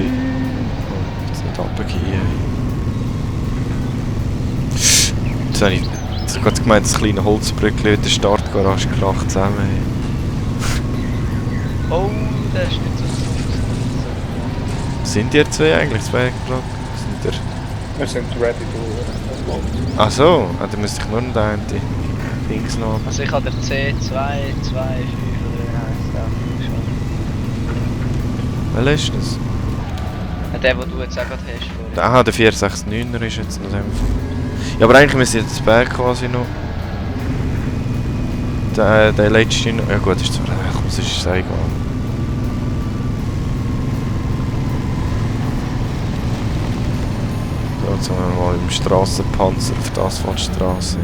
Jetzt nicht runtergehen. Jetzt habe ich gerade gemeint, das kleine Holzbrückchen in der Startgarage gelacht zusammen. Oh, der ist nicht so gut. Sind ihr zwei eigentlich? Zwei Block? Sind ihr... Wir sind ready to upload. Ach so, dann müsste ich nur noch da die Dings noch. Also ich habe den C2, 2, 5 oder wie heisst der schon. Welcher ist das? Der, den du jetzt auch gerade hast vorhin. Aha, der 469er ist jetzt noch dem Fall. Ja, aber eigentlich müsste jetzt das Berg quasi noch... Der letzte noch... Ja gut, ist zwar... Komm, das ist egal. So, jetzt haben wir mal im Strassenpanzer auf der Asphaltstraße.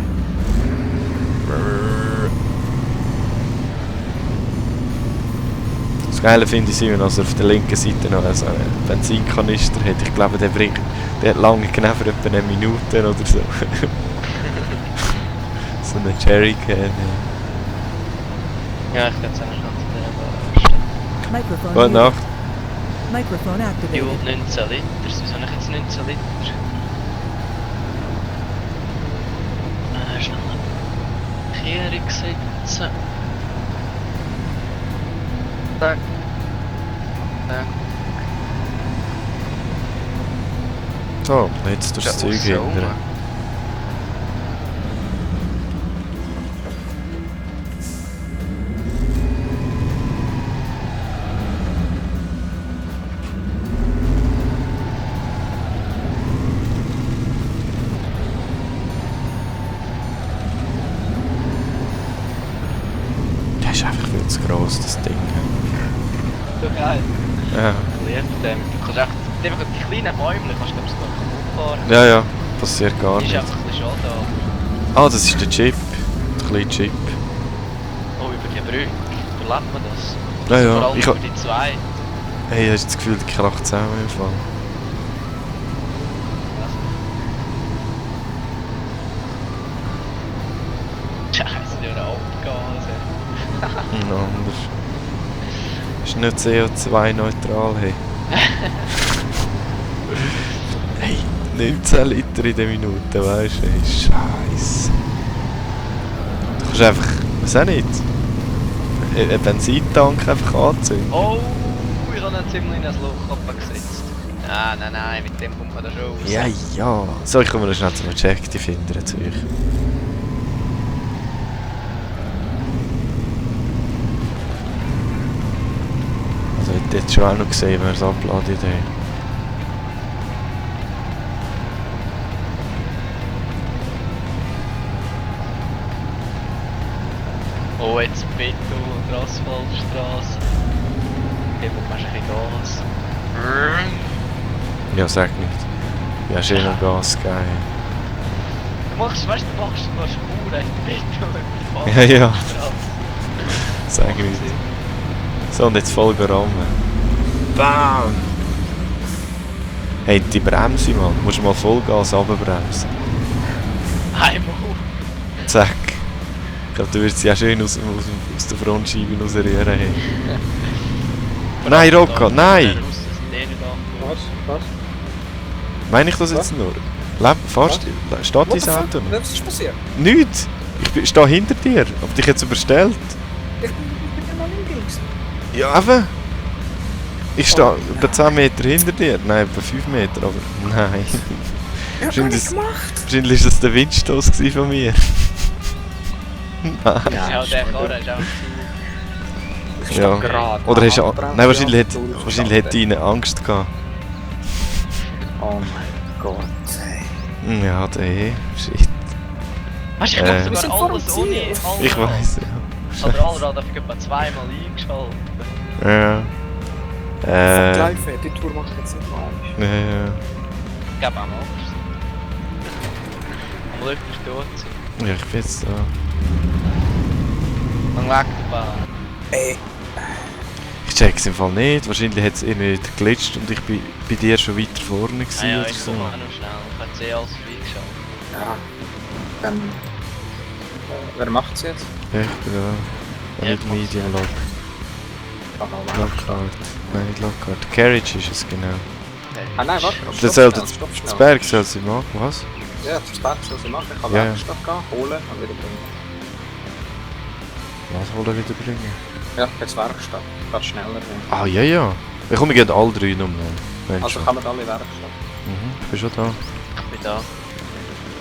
Das Geile finde ich, Simon, als er auf der linken Seite noch so einen Benzinkanister hat. Ich glaube, der hat lange genau für etwa eine Minute oder so. So eine Jerrycan. Ja, ich kann es auch noch Microphone Gute muted. Nacht. Microphone Die activated. 19 Liter, wieso habe ich jetzt 19 Liter? Schnell eine Kehrung setzen. Zack. Zack. So, jetzt durch das Zeug hinter. Das ist einfach viel zu gross, das Ding. So geil. Ja, Ich liebe den. Du kannst echt, einfach die kleinen Bäume kannst du sogar kaputt fahren. ja, ja, passiert gar Die ist nicht. einfach ein bisschen schade da. Ah, das ist der Chip. Der kleine Chip. Oh, über die Brücke. Überlebt man das? Ja, Vor ja, allem ich über hab... die zwei. Hey, hast du das Gefühl, die kracht zusammen im Fall? Scheiße, die haben abgegangen. Anders. Ist nicht CO2-neutral, hey. Hey, 19 Liter in der Minute, weißt du? Hey, Scheiße. Du kannst einfach, was auch nicht, einen Benzintank einfach anzünden. Oh, ich habe ihn ziemlich in das Loch abgesetzt. Nein, mit dem kommt man da schon raus. Ja, ja. So, ich komme noch schnell zum Objective hinterher zu euch. Also, ich hätte jetzt schon auch noch gesehen, wer es abladet hat. Oh, jetzt Beton und Asphaltstraße. Geben wir ein bisschen Gas. Ja, sag nicht. Ja, schön noch Gas gegeben. Du machst noch Spuren in Beton und Ja, ja. Asphaltstraße. Sag nicht. So, und jetzt voll rammen. Bam! Hey, die Bremse, Mann. Du musst mal Vollgas runterbremsen. Einmal. Zack. Ich glaube, du wirst sie auch schön aus der Frontscheibe rausrühren. Hey. Nein, Rocco, nein! Was? Meine ich das jetzt nur? Fahrst du? Steht dein Auto noch? Was ist passiert? Nichts! Ich stehe hinter dir. Hab dich jetzt überstellt. Ich bin noch nicht links. Ja, eben. Ich stehe etwa 10 Meter hinter dir. Nein, etwa 5 Meter, aber nein. Ich hab gar nichts gemacht. Wahrscheinlich war das der Windstoß von mir. Nein. Ja, der Karre ist auch Ich Ja. stehe gerade. Oder hast du... Handbremse Nein, wahrscheinlich und hat deine Angst gehabt. Oh mein Gott, ey. Ja, der Shit. Weißt du, ich Wir mach sind sogar vor alles dem ohne Ziel. Ich Allrad. weiss, ja. Aber Allrad habe ich etwa zweimal eingeschaltet. Ja. Vergleiche, die Tour mache ich jetzt nicht mal. Ja. Ich gebe auch mal Angst. Am Glück ist tot. Ja, ich bin jetzt da. Dann weg der Bahn. Ey, Ich check's im Fall nicht. Wahrscheinlich hat es irgendwie geglitscht und ich bin bei dir schon weiter vorne gewesen Ja, oder ich so. komme auch noch schnell. Ich habe eh alles freigeschaltet. ja. Dann... wer macht's jetzt? Ja, ich bin da. Ja, Mit ich mach's. Medium Lock. Lockhart. Nein, nicht Lockhart. Carriage ist es genau. Ah nein, warte. Das soll das Berg soll sie machen, was? Ja, das Berg soll sie machen. Ich kann Ja. Werkstatt gehen, holen und wieder bringen. Was wollen wir wieder bringen? Ja, jetzt Werkstatt. Geht schneller. Ja. Ah, ja, ja. Wir kommen gehen alle 3 Nummern. Also kann man alle Werkstatt. Ich bin schon da. Ich bin da.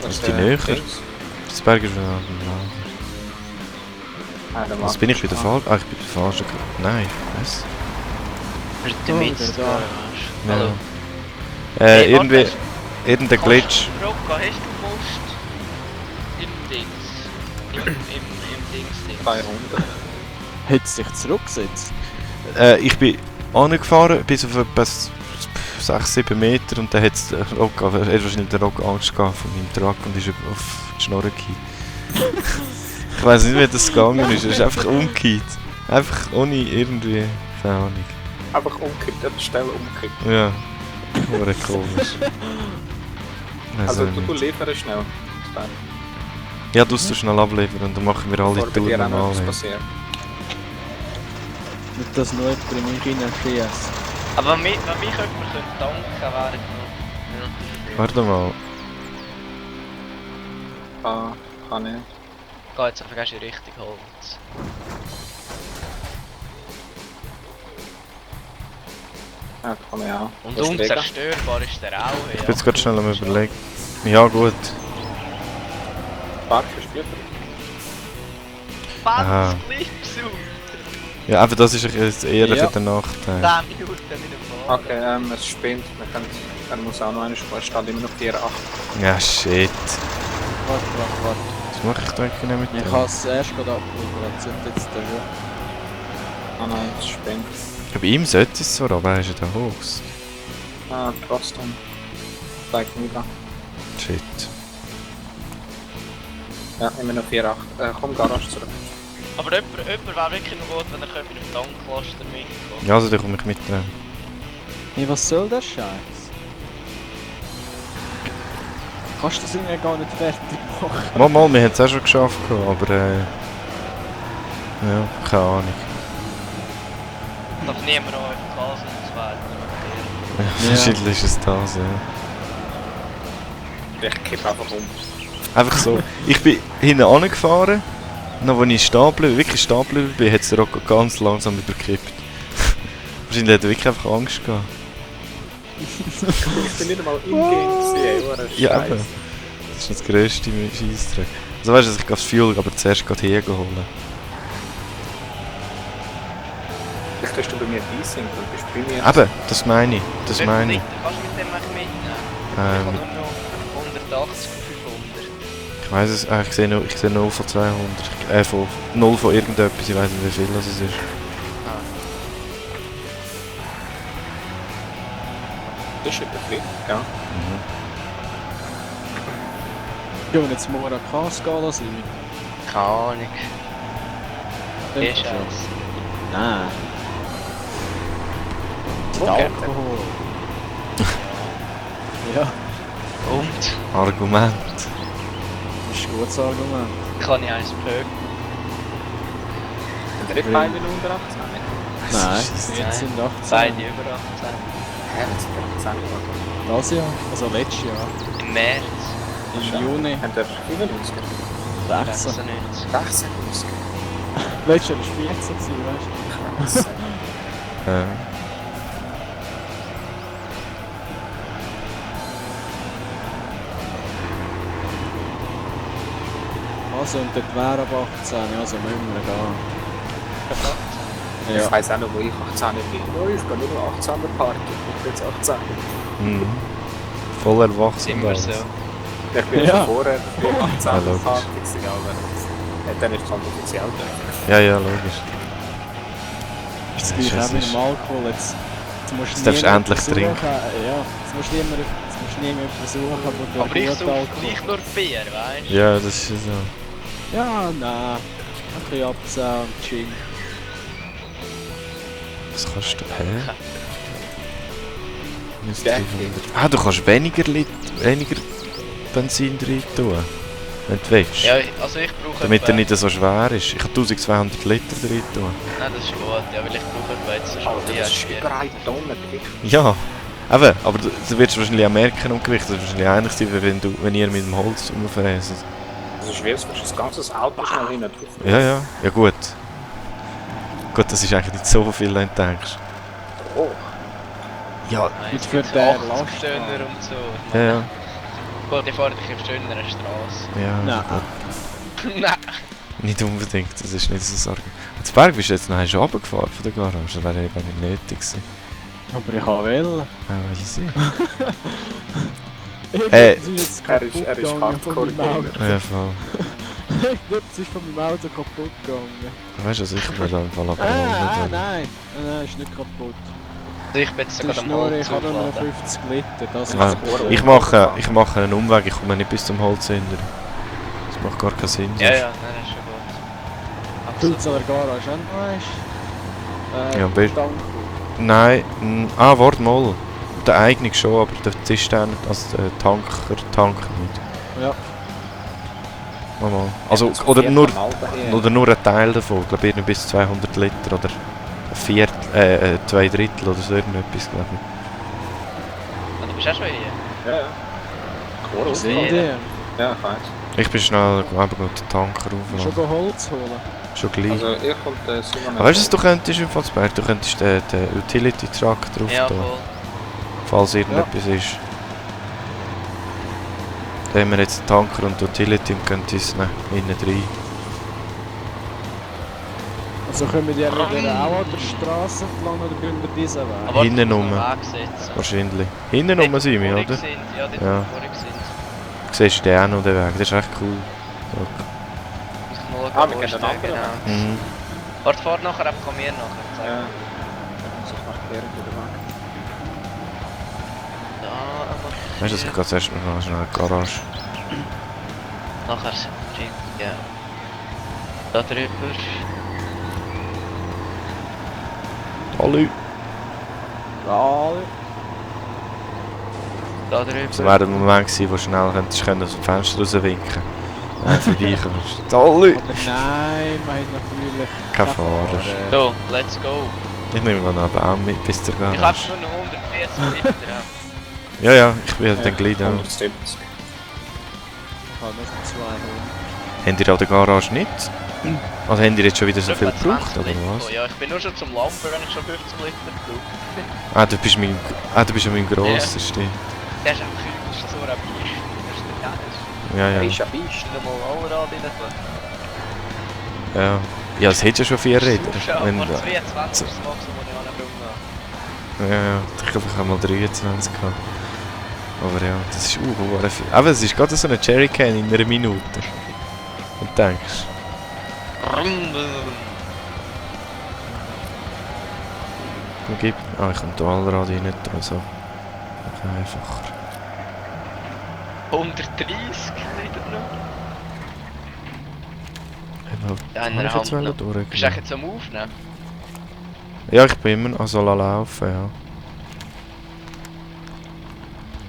Das ist die näher. Das Berg ist wieder an dem Was bin ich bei der Fall? Ah, ich bin der falsche. Nein, was? Wir sind im Mitz. da. Hallo. Irgendwie. Irgendein Glitch. Rocco, hast du Post im Dings? Im Dings. 200. Hat es sich zurückgesetzt? Ich bin angefahren bis auf etwa 6-7 Meter und dann hat es wahrscheinlich der Rock Angst gehabt von meinem Truck und ist auf die Schnorre gefallen. Ich weiss nicht, wie das gegangen ist. Es ist einfach umgekehrt. Einfach ohne irgendwie. Keine Ahnung. Einfach umgekippt, an der Stelle umgekippt. Ja. Hure komisch. Weiss Also auch du nicht. lieferst schnell. Das Berg. Ja, du musst schnell abliefern und dann machen wir alle Bevor bei Touren dir auch noch normal. etwas Ja. passiert. Nicht, dass nur jemand in mich reinschießt. Aber wenn mich jemand danken wäre ich Warte mal. Kann ich. Geh jetzt einfach erst in Richtung Holz. Ja, kann ich auch. Und Wo ist der Regen? unzerstörbar ist der auch. Ich bin jetzt gerade schnell am überlegen. Ja, gut. Berg ist Bier. Aha. Fans Clips Ja, aber das ist eher Ja. für den Nachteil. 10 Minuten wieder fahren. Okay, es spinnt. Er muss auch noch eine Spur. Es steht immer noch 4,8. Ja, shit. Warte. Was mache ich da eigentlich nicht mit Ich dem? habe es erst gerade abgeholt, jetzt sind jetzt da schon. Ah nein, es spinnt. Bei ihm sollte es zwar, aber er ist ja da hoch. Ah, trotzdem. Zeigt mir da. Shit. Ja, immer noch 4,8. Komm, Garage zurück. Aber jemand wäre wirklich noch gut, wenn er mit dem Tanklaster mitkommt. Ja, also da komme ich mit dran. Hey, was soll der Scheiß? Kannst du das irgendwie gar nicht fertig machen? Mal, wir haben es auch schon geschafft, aber ja, keine Ahnung. Darf niemand noch auf Gas und Ja, Ja. wahrscheinlich ist es das, ja. Ich kippe einfach um. Einfach so. Ich bin hinten angefahren, noch als ich stehen geblieben, wirklich stehen geblieben bin, hat es der Rocco ganz langsam überkippt. Wahrscheinlich hat er wirklich einfach Angst gehabt. Ich bin nicht einmal im Game gesehen, Ja, eben. Das ist das grösste Scheissdreck. Also weißt du, ich gehe das Fuel aber zuerst hier holen. Vielleicht hast du bei mir Easing und bist bei mir. Eben, das meine ich. Das meine ich. Kannst du mit dem eigentlich mitnehmen? Ich Ähm, habe nur noch 180 auf 500. ich weiss es, ich sehe 0 von 200. Von 0 von irgendetwas, ich weiss nicht wie viel das ist. Das ist überflüssig, ja. Gehen wir jetzt morgen Kass gehen lassen? Keine Ahnung. Dann Ist schon. es. Nein. Okay. Alkohol. Ja, Und? Argument. das ist ein gutes Argument. Kann ich eins pöken? Sind nicht beide unter 18? Nein, Scheisse. jetzt sind 18. Beide über 18. Ja, jetzt sind wir 18 geworden. Das Jahr, also letztes Jahr. Im März. Im Juni Haben wir 95? 16. 96. 16 Letztes Jahr war 14, weißt Krass. Ja. du? Also, und dort wäre ab 18, also müssen wir gehen. Ich Ja. weiss auch noch, wo ich 18 bin. Oh, ich gehe nur noch 18 an der Party. Ich bin jetzt 18. Mhm. Voll erwachsen. Immer alles. so. Ich bin Ja. schon vorher 18 an der logisch. Party gewesen, aber dann ist es halt offiziell. Ja, ja, logisch. Ist das Ja, gleiche auch das mit ist- dem Alkohol. Jetzt musst Jetzt darfst du niemand endlich versuchen- trinken. Ja, jetzt musst du niemand versuchen, wo du Aber ich gut suche Alkohol- gleich nur Bier, weißt du? Ja, das ist ja so. Ja, nein. Ein bisschen Absau und Gin. Was kannst du. Hä? Minus Ja. 300. Ah, du kannst weniger Benzin rein tun. Wenn du willst. Ja, also ich brauche... Damit er etwa- nicht so schwer ist. Ich habe 1200 Liter drin tun. Nein, das ist gut. Ja, weil ich brauche etwa jetzt schon Alter, das ist über 1 Tonne Gewicht. Ja, eben, aber du wirst wahrscheinlich auch merken am Gewicht. Das ist wahrscheinlich ähnlich sein, wie wenn ihr mit dem Holz rumfräst. Das ist wie als würdest du das ganze Auto schnell hinten drauf. Ja, ja gut. Gut, das ist eigentlich nicht so viel, wenn du denkst. Oh. Ja, Nein, Mit es für gibt den 80 Lastwagen. Stöner und so. ja, ja. Gut, ich fahre dich auf schöneren Straße. Ja, Nein. Nein. nicht unbedingt, das ist nicht so Sorge. Zu Berg bist du jetzt nachher schon runtergefahren von der Garage, das wäre eben nicht nötig gewesen. Aber ich kann wählen. Ja, easy. Irgendetwas ist jetzt Er kaputt ist gegangen Hardcore von meinem Auto. Gamer. Ja, voll. Irgendetwas ist von meinem Auto kaputt gegangen. Weißt du, also ich bin da im Fall Nein, nein, ist nicht kaputt. Also ich bin jetzt Das sogar ist am nur, Holz ich habe nur noch aufladen. 50 Liter. Das ist Ah, das Problem. ich mache einen Umweg, ich komme nicht bis zum Holz hinter. Das macht gar keinen Sinn. Ja, ja, nein, das ist schon gut. Füllt's an der Garage an, weißt du? Ja, am besten- Danke. Nein, warte mal. Der eigene schon, aber der Zistern, also der Tanker nicht. Ja. Mal. Also, oder nur ein Teil davon, ich glaube irgendwie bis 200 Liter oder zwei Drittel oder so irgendetwas, glaube ich. Und du bist auch schon hier? Ja, ja. Chorus. Sind die? Ja, ich weiß. Ich bin schnell, glaube ich, den Tanker Schon aufladen. go Holz holen? Schon gleich. Also, ihr kommt Simon... Aber weißt du, was du könntest im Fassberg? Du könntest den Utility Truck drauf Ja, tun, voll. falls irgendetwas ist. Da haben wir jetzt den Tanker und die Utility und können uns innen rein. Also können wir die auch an der Straße entlang oder gehen wir diesen Weg? Aber Hinten du rum. musst einen Weg setzen. Wahrscheinlich. Hinten rum sind wir, oder? Ja, dort Ja. wo wir sind. Du siehst den auch noch, den Weg. Das ist echt cool. So. Muss ich mal Ah, schauen, wir wo gehen ist den der anderen genau. Mhm. Warte, fahrt nachher, einfach komm mir nachher. Zeig. Ja. Da muss ich markieren, wo der Weg. Da, einmal. Weißt du, ich gehe zuerst noch schnell in die Garage. Nachher sind wir, ja. Da drüber. Hallo! Ja, Da Das drüber. wäre der Moment gewesen, wo du schnell könntest aus dem Fenster rauswinken. Nein, vorbeikommst. Hallo! aber nein, wir haben natürlich... Kein Fahrer. So, let's go. Ich nehme mal einen Baum mit bis zur Ich habe Garage. nur noch 140 Liter. Ja, ja, ich bin dann gleich da. 170. Ich habe noch 200. Habt ihr an der Garage nicht? Also habt ihr jetzt schon wieder so viel Etwa gebraucht, 20 oder Liter. was? Oh, ja, ich bin nur schon zum Lampen, wenn ich schon 15 Liter gebraucht. Ah, du bist ja mein grosser, stimmt. Der ist auch kühl, das ist so ein Bier. Das ist der Dennis. Ja, ja. Ist ja Biest. Ist da mal Allrad rein tun? Ja, ja, es hat ja schon 4 Räder. Ja, Wenn, aber ja, 22 ist das Maximum, das ich anbringen ja, ich glaube, ich habe mal 23 gehabt. Aber ja, das ist viel. Aber es ist gerade so eine Jerrycan in einer Minute. Und denkst, komm, gib. Ah, ich kann da Allrad rein tun, so. Okay, einfacher. 130 Liter noch. Ja, In einer Hand noch. durch. Bist du eigentlich jetzt am Aufnehmen? Ja, ich bin immer noch so laufen, ja.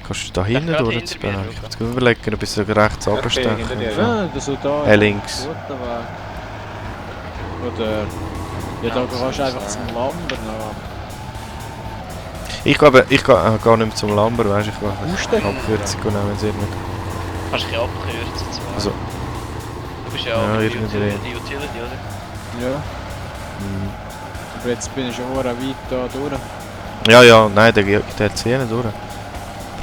Kannst du da hinten gerade durch hinter zu mir Berg? schauen. Jetzt überlegen, bis du rechts Ja, runterstechen. hinter dir, Ja, das ist da. Links. Guter Weg. Oder... Ja, da Ja, gehst du einfach das zum Lambern. Ich glaube, ich gehe gar nicht mehr zum Lamber, weißt du, ich Musst gehe du? Abkürzung und nehmen sie nicht. Kannst du dich abkürzen zwar. Also, Du bist ja, ja, auch die irgendwie. Utility, oder? Ja. Aber jetzt bin ich schon weit da durch. ja, ja, nein, der hat sie nicht durch. Aber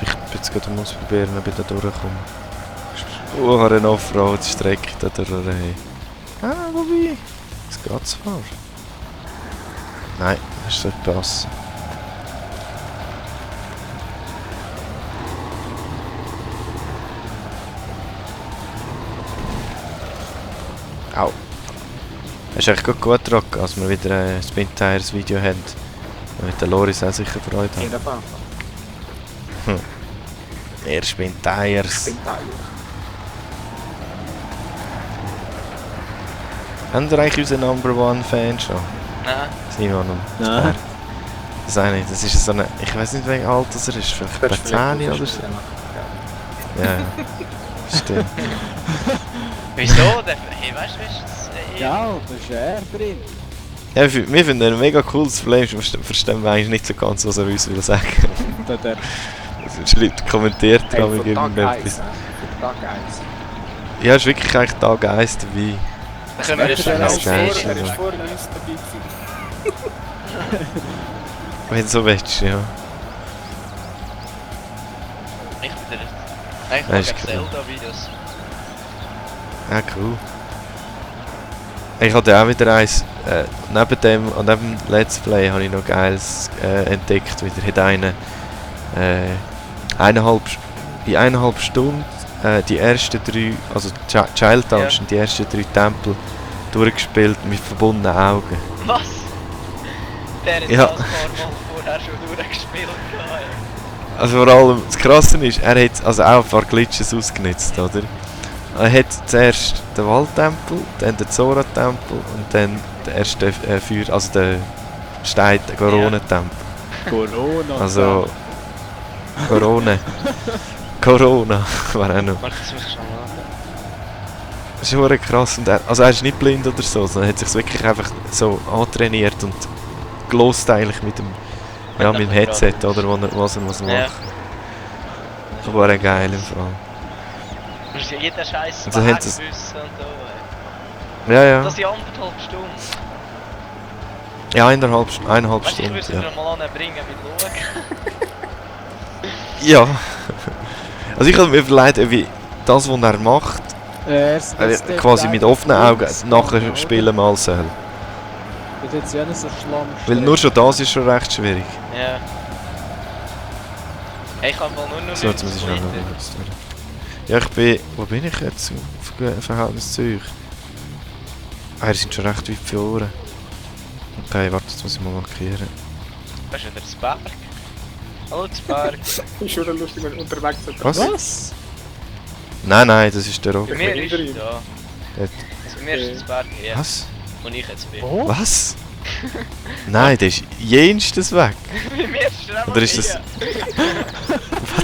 ich bin jetzt gerade am Ausprobieren, ob ich da durchkomme. Oh, eine Offroad-Strecke da durch. Ah, wobei, es geht zwar. Nein, das sollte passen. Au. Es ist eigentlich gut getroffen, als wir wieder ein Spin Tires Video haben. Mit der Loris auch sicher Freude haben. Jeder Fall. Er Spin Tires. Bin Teil. Haben wir eigentlich unseren Number One Fan schon? Nein. Simon und Nein. Berg. Das auch nicht. Das ist so eine. Ich weiß nicht, wie alt das er ist. Vielleicht bei 10 oder so. Ja. Stimmt. Wieso? Hey, weißt du, Ja, da ist er drin. Ja, wir finden ein mega cooles Flame, verstehen wir eigentlich nicht so ganz, was er uns will sagen. Der Schreibt, kommentiert Hey, damit von Tag 1. irgendetwas. Von Tag 1. Ja, ist wirklich eigentlich Tag 1 dabei. dann können wir das Ja, schon das als ist geil. Ferien. Er ist vorher nicht dabei gewesen. Wenn du so willst, ja. Ich bin der... Nein, ich Das ist mag cool. Zelda-Videos. Ja, cool. Ich hatte auch wieder eins, neben dem Let's Play habe ich noch Geiles entdeckt. Wieder hat einer in 1,5 Stunden die ersten 3, also Child Dungeon, die ersten 3 Tempel durchgespielt mit verbundenen Augen. Was? Der hat Ja. das ein paar Mal vorher schon durchgespielt. Also vor allem, das Krasse ist, er hat also auch ein paar Glitches ausgenutzt, oder? Er hat zuerst den Waldtempel, dann den Zora-Tempel und dann den ersten Feuer, also den Stein, den Corona-Tempel. Corona. Also... Corona. Corona war auch noch. Warte, das muss ich schon machen. Das ist schon krass. Und er ist nicht blind oder so, sondern hat sich wirklich einfach so antrainiert und gelost eigentlich mit dem, ja, mit dem Headset, oder, was er muss machen. Ja. Das war geil im Fall. Du musst ja jeden Scheiß Also Weg haben sie es- wissen und so. Ja, ja. Das sind 1,5 Stunden. Ja, eineinhalb Weißt du, ich würde Stunden, es ja. dir mal anbringen mit Schauen. Ja. Also ich habe mir überlegt, ob ich das, was er macht, quasi mit offenen Augen nachher spielen mal soll. Das ist jetzt ja nicht so schlimm. Weil nur schon das ist schon recht schwierig. Ja. Hey, ich kann mal nur noch So, jetzt muss ich schnell noch was tun. Ja, ich bin... Wo bin ich jetzt im Verhältnis zu euch? Ah, die sind schon recht weit verloren. Okay, warte, jetzt muss ich mal markieren. Das ist wieder das Berg. Hallo, das Berg. Ist schon lustig, wenn du unterwegs sind. Was? Was? Nein, nein, das ist der Bei Rock. mir ist hinter es ihm. da. Dort. Also bei mir ist das Berg hier, Was? wo ich jetzt bin. Wo? Was? Nein, der ist jenstes weg. Bei mir ist es einfach Oder ist das... hier.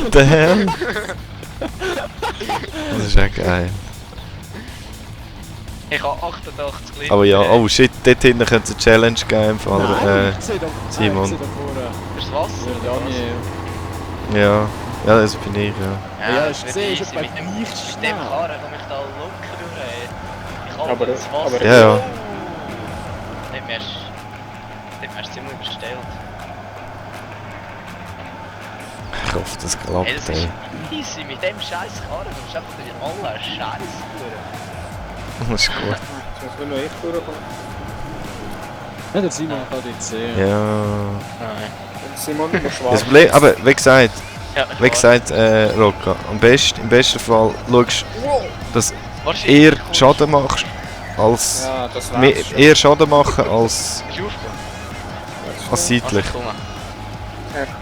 What the hell? Das ist echt geil. Ich habe 88 Liter. Aber ja, oh shit, dort hinten könnte es eine Challenge geben im Fall. Nein, ich sehe da Simon. Ich sehe da vorne. Fürs Wasser? Ja, oder was? Daniel. Ja, das bin ich, ja. Ja, das ist wird gesehen, ist easy. etwa Mit dem gleich Karren schnell. komme ich da locker durch. Ey. Ich habe Aber- das Wasser. aber- Ja, ja. Nicht mehr ist ziemlich überstellt. Ich hoffe, das Ey, klappt, das ey. ist easy. Mit dem scheiß Karren kommst du einfach durch alle Scheiß durch. Das ist gut. Jetzt muss nur ich durchkommen. Ja, der Simon kann jetzt sehen. Ja. Nein. Und Simon muss Das schwarz. Problem, aber wie gesagt, Ja, Rocca, im besten Fall schaust du, dass Wahrscheinlich eher kommst- Schaden machst, als... Ja, das mehr, wär's schon. eher Schaden machen als, Bist du aufgekommen? als seitlich. Also,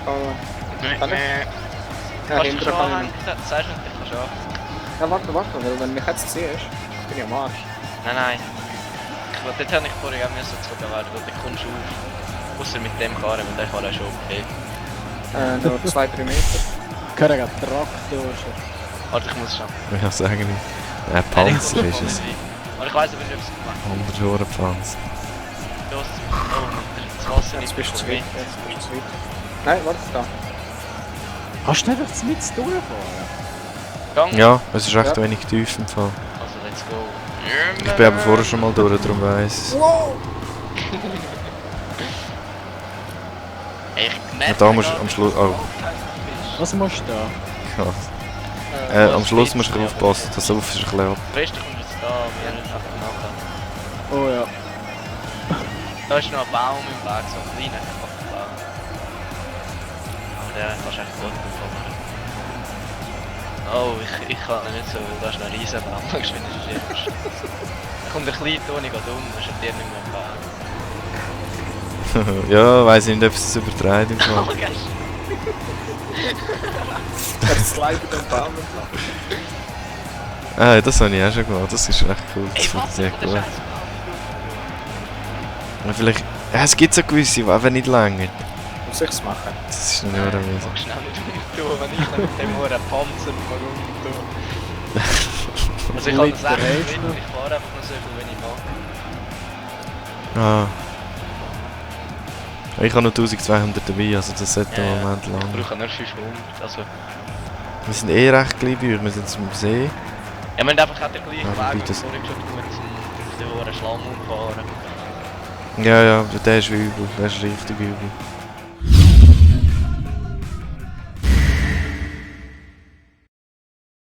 komm. Ja, Kann ich? Ja, Kannst du hinterher schon kann anhängen? ich. Sagst du, ich kann schon. Ja, warte, weil wenn du mich jetzt siehst, bin ich am Arsch. Nein. Dort habe ich vorher auch müssen zu werden, weil du kommst auf. Ausser mit dem Karren, weil der Karren ist schon okay. Noch 2-3 Meter. Kann er Traktor schon. Warte, ich muss schon. Ja, sagen nicht. Nein, Panzer ist es. Aber ich weiss aber nicht, ob es gemacht 100 Jahre Panzer. hat. Oh, das Wasser Jetzt nicht bist du zu mehr. weit. Jetzt bist du zu weit. Nein, warte da. Kannst du einfach mit durchfahren? Gang. Ja, es ist recht Ja. wenig tief im Fall. Also, let's go. Ich bin aber vorher schon mal durch, darum weiss ich. Ich Ja, da musst du am Schluss... Oh, Was musst du da? krass. Am Schluss musst du aufpassen, dass du auf ist ein bisschen ab. Weißt du, kommst jetzt da, wir nicht nachher. Oh ja. Da ist noch ein Baum im Weg, so ein kleiner Baum. Aber der kannst du echt gut bekommen. Oh, ich kann ihn nicht so, weil da ist noch ein riesen Baum. Schau, wenn du stirbst. Da kommt ein kleiner Ton, ich gehe um, dann ist er dir nicht mehr im Baum. Ja, weiss ich nicht, ob es übertreibt im Oh, Fall. gehst Jetzt gleich mit dem Baum entlang. Ah, das habe ich auch schon gemacht, das ist recht cool. Das Ey, was? funktioniert Der gut. scheiß Und vielleicht... Ja, es gibt so gewisse, die einfach nicht länger. Muss ich's machen? Das ist nicht mehr Baum. wieder. Ich mag schnell nicht umtun, wenn ich dann mit dem hohen Panzer mal umtue. Also ich habe das Liter echt Reis drin, noch. ich fahre einfach nur so viel, wenn ich mag. Ah. Ich habe noch 1200 dabei, also das sollte Ja, im ja. Moment Ich lang. brauche nur 500, also... Wir sind eh recht gleich bei euch, wir sind zum See. Ja, wir haben einfach auch den gleichen Ja, wobei Weg, das- bevor ich schon durch den hohen Schlamm umfahren. Ja, ja, der ist übel, der ist richtig übel.